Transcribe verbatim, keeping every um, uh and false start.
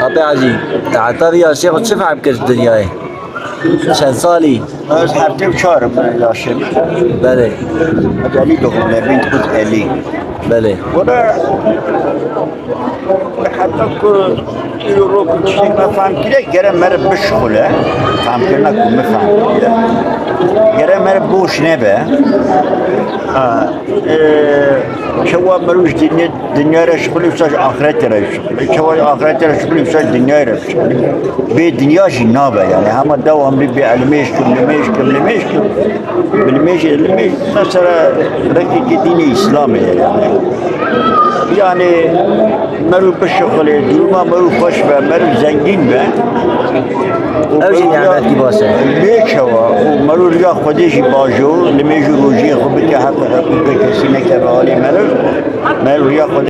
Apê Hecî, te heta vê yaşê xwe çi fehm kir di dinyayê? Çend salî? Ez heftê û çar im yaşê min. Belê. Ez elî doğumluyum, bin dokuz yüz elli. Belê. Wala heta ku îro rok tiştek me fehm kire, gere mere bişxule. Fehmkirina ku min fehm kiriye. Gere mere boş nebe. Ha, e, çawa meriv ji dinya, dinya re şixulî, wisa ji axirete re şixulî. Çawa ji axirete re şixulî, wisa ji dinyayê re şixulî. Bê dinya jî nabe yani. Hema dew emrî bê elimêj kim, limêj kim, limêj kim. Bi limêj, limêj mesela rekeke dînê Îslamê ye yani. Yani meriv bişixulê, duruma meriv xweş be, meriv zengîn be. Ew jî nimetî baş e. Bê çawa û meriv riya Xwedê jî bajo, limêj û rojiyê xwe bike heqê heqûqê kesî nekeve alî meriv. Meriv riya Xwedê